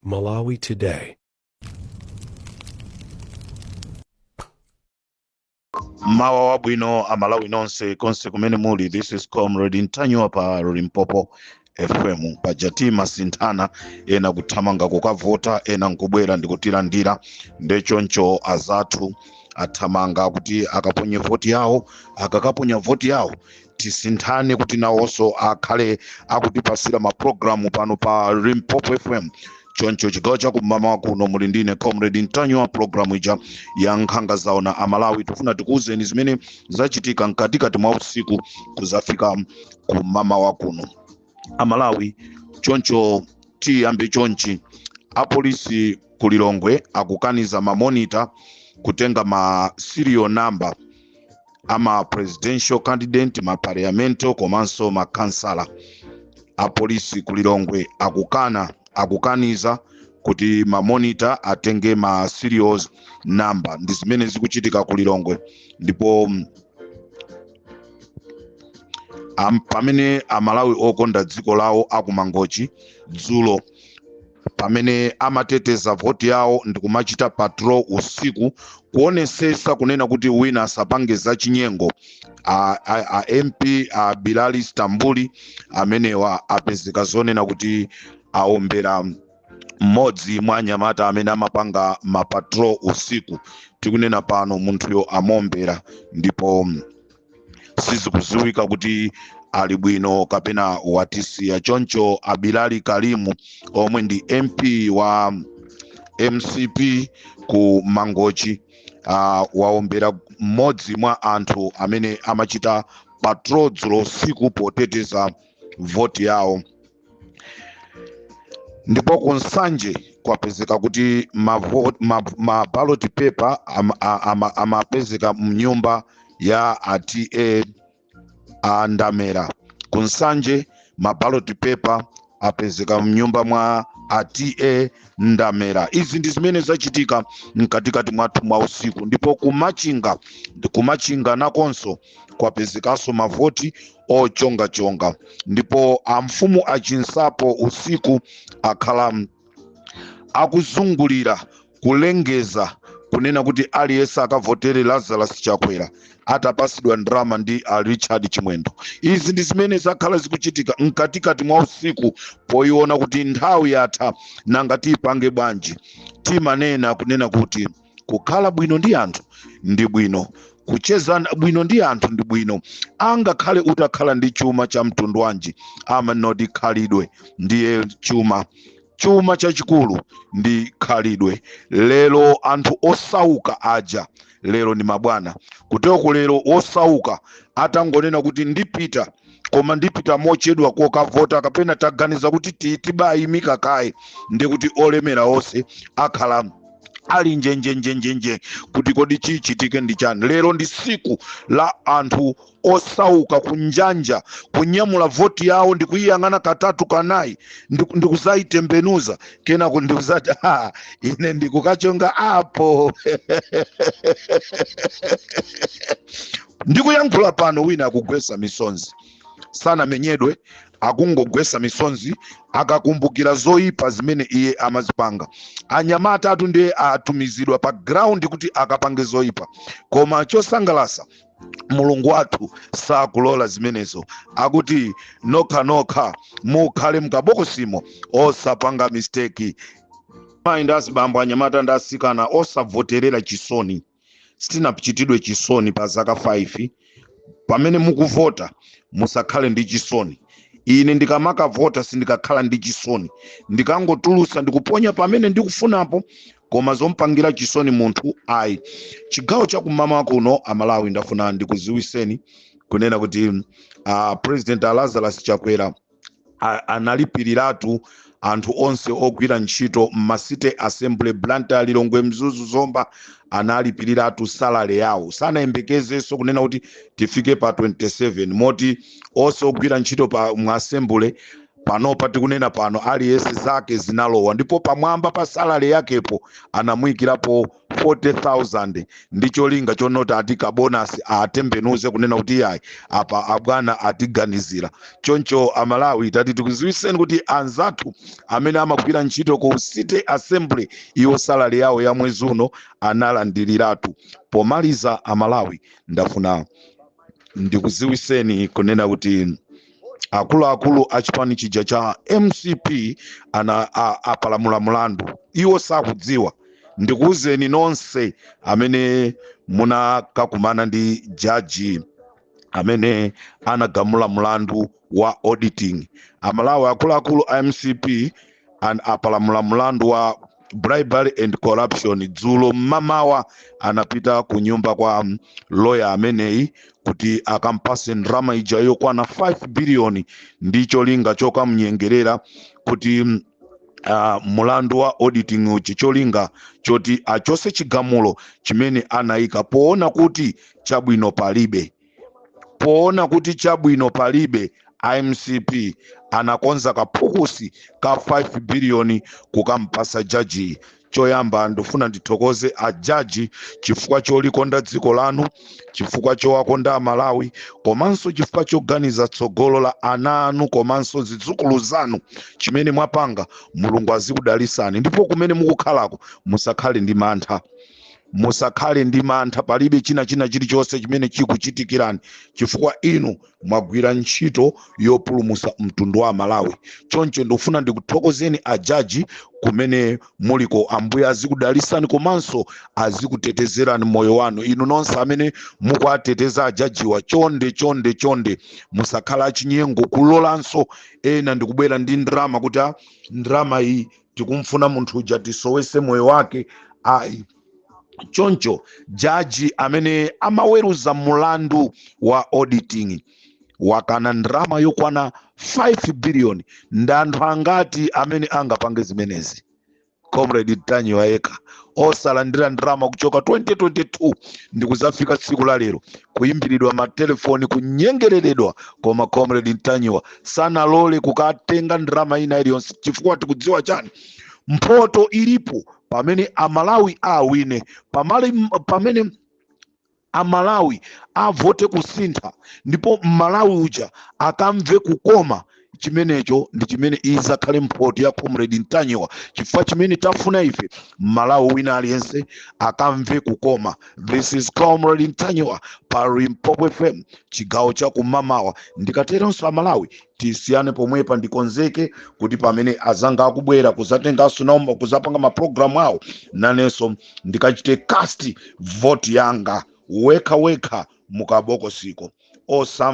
Malawi Today. Mawa wabwino Amalawi nonse konse kumene muli. This is Comrade Ntanyiwa pa Limpopo FM. Paja timasinthana, ena kuthamanga kukavota, ena nkubwera ndikutilandira. Nde choncho azathu athamanga kuti akaponye voti yawo. Akakaponya voti yawo, tisinthane kuti nawonso akhale akutipasira mapulogalamu pano pa Limpopo FM. Choncho chigawo chakummawa kuno muli ndine Comrade Ntanyiwa, pulogalamu ija ya Nkhanga Zaona. Amalawi, tifuna tikuwuzeni zimene zachitika mkatikati mwa usiku kuzafika kumamawa kuno, Amalawi. Choncho tiyambe chonchi: apolisi ku Lilongwe akukaniza mamonita kutenga ma serial number ama presidential candidate, ma parliamentary komanso makansala. Apolisi ku Lilongwe akukana, akukaniza kuti mamonita atenge ma serial number. Ndi zimene zikuchitika ku Lilongwe. Ndipo pamene Amalawi okonda dziko lawo akumangochi dzulo, pamene amateteza voti yawo ndikumachita patrol usiku kuonesesa kunena kuti wina asapange zachinyengo, a MP a Bilali Stambuli amenewa apezeka zonena kuti aombera mmodzi mwa anyamata amene amapanga mapatrol usiku. Tikunena pano munthuyo amombera ndipo sizikuziwika kuti ali bwino kapena watisiya. Choncho Abilali Kalimu, omwe ndi MP wa MCP ku Mangochi, waombera mmodzi mwa anthu amene amachita patrol dzulo usiku poteteza voti yawo. Ndipo ku Nsanje kwapezeka kuti ma ballot paper amapezeka mnyumba ya ata a Ndamera. Ku Nsanje ma ballot paper apezeka mnyumba mwa ata Ndamera. Izi ndi zimene zachitika mkatikati mwathu mwa usiku. Ndipo kumachinga, kumachinga nakonso kwapezekanso mavoti ochongachonga. Ndipo amfumu achinsapo usiku akhala akuzungulira kulengeza kunena kuti aliyense akavotere Lazarus Chakwera atapasidwa ndalama ndi a Richard Chimwendo. Izi ndi zimene zakhala zikuchitika mkatikati mwa usiku poiona kuti nthawi yatha, nanga tipange bwanji? Timanena kunena kuti kukhala bwino ndi anthu ndi bwino, kucheza bwino ndi anthu ndi bwino. Angakhale utakhala ndi chuma cha mtundu wanji, amanoti khalidwe ndiye chuma, chuma chachikulu ndi khalidwe. Lero anthu osauka aja lero ndi mabwana kuteko. Lero osauka atangonena kuti ndipita, koma ndipita mochedwa kokavota, kapena taganiza kuti tibayimika kaye, ndi kuti olemera onse akhala ali njenjenjenjenje kuti kodi chichitike ndi chani? Lero ndi siku la anthu osauka kunjanja kunyamula voti yawo ndi kuyiyang'ana katatu kanayi ndikuzayitembenuza, kenako ndikuzati, "Ah, ine ndikukachonga apo." Ndikuyankhula pano wina akugwesa misonzi, sanamenyedwe, akungogwesa misonzi akakumbukira zoyipa zimene iye amazipanga. Anyamata atu ndiye atumizidwa pa ground kuti akapange zoyipa, koma chosangalasa Mulungu wathu sakulola zimenezo. Akuti nokhanokha mukhale mkabokosimo, osapanga mistake. Mayi ndi azibambo, anyamata ndi asikana, osavoterera chisoni. Sitinachitidwe chisoni pa zaka 5. Pamene mukuvota musakhale ndi chisoni. Ine ndikamakavota sindikakhala ndi chisoni, ndikangotulusa ndikuponya pamene ndikufunapo, koma zompangira chisoni munthu ayi. Chigawo chakummawa kuno, Amalawi, ndafuna ndikuziwiseni kunena kuti President Lazarus Chakwera analipiriratu anthu onse ogwira ntchito m'ma city assembly, Blantyre, Lilongwe, Mzuzu, Zomba. Analipiriratu salary yawo, sanayembekezenso kunena kuti tifike pa 27, moti onse ogwira ntchito pa mu assembly panopa, tikunena pano, aliyense zake zinalowa, ndipo pamwamba pa salary yakepo anamuyikirapo. 40,000 ndi cholinga chonoti ati ka bonus, atembenuze kunena kuti iyayi, apa abwana atiganizira. Choncho Amalawi, tati tikuziwiseni kuti anzathu amene amagwira ntchito ku City Assembly, iwo salary yawo ya mwezi uno analandiriratu. Pomaliza Amalawi, ndafuna ndikuziwiseni kunena kuti akuluakulu a chipani chija cha MCP ana apalamula mulandu, iwo sakudziwa. Ndikuwuzeni nonse amene munakakumana ndi jaji amene anagamula mulandu wa auditing, Amalawi, akuluakulu a MCP apalamula mulandu wa bribery and corruption. Dzulo mmamawa anapita ku nyumba kwa lawyer ameneyi kuti akampase ndrama ija yokwana 5 billion ndi cholinga chokamnyengerera kuti mulandu wa auditing uchi, cholinga choti achose chigamulo chimene anayika, poona kuti chabwino palibe. Poona kuti chabwino palibe, iMCP anakonza kaphukusi ka 5 billion kukampasa jaji. Choyamba ndifuna ndithokoze ajaji chifukwa cholikonda dziko lanu, chifukwa chowakonda Amalawi, komanso chifukwa choganiza tsogolo la ana anu komanso zidzukulu zanu. Chimene mwapanga, Mulungu azikudalisani, ndipo kumene mukukhalako musakhale ndi mantha, musakhale ndi mantha. Palibe china chilichonse chimene chikuchitikirani, chifukwa inu mwagwira ntchito yopulumutsa mtundu wa Malawi. Choncho ndikufuna ndikuthokozeni ajaji kumene muliko. Ambuye azikudalisani komanso azikutetezerani moyo wanu. Inu nonse amene mukuateteza ajajiwa, chonde, chonde, chonde, musakhala achinyengo kulolanso ena ndikubwera ndi ndrama kuti "Ah, ndrama iyi tikumfuna munthu uja tisowese moyo wake." Ayi. Choncho jaji amene amaweruza mulandu wa auditing wakana ndrama yokwana 5 billion. Ndi anthu angati amene angapange zimenezi? Comrade Ntanyiwa yekha osalandira ndrama kuchoka 2022 ndikuzafika tsiku la lero, kuyimbiridwa matelefoni, kunyengereredwa, koma Comrade Ntanyiwa sanalole kukatenga ndrama ina iliyonse, chifukwa tikudziwa chani? Mphoto ilipo pamene Amalawi awine, pamene Amalawi avote kusintha, ndipo Mmalawi uja akamve kukoma. Chimenecho ndi chimene izakhale mphoto ya Comrade Ntanyiwa, chifukwa chimene tafuna ife, Mmalawi wina aliyense akamve kukoma. This is Comrade Ntanyiwa pa Limpopo FM, chigawo cha kumamawa. Ndikateronso Amalawi, tisiyane pomwepa. Ndikonzeke kuti pamene azanga akubwera kuzatenganso nawo kuzapanga mapulogalamu awo, nanenso ndikachite cast vote yanga wekha wekha mukabokosiko osam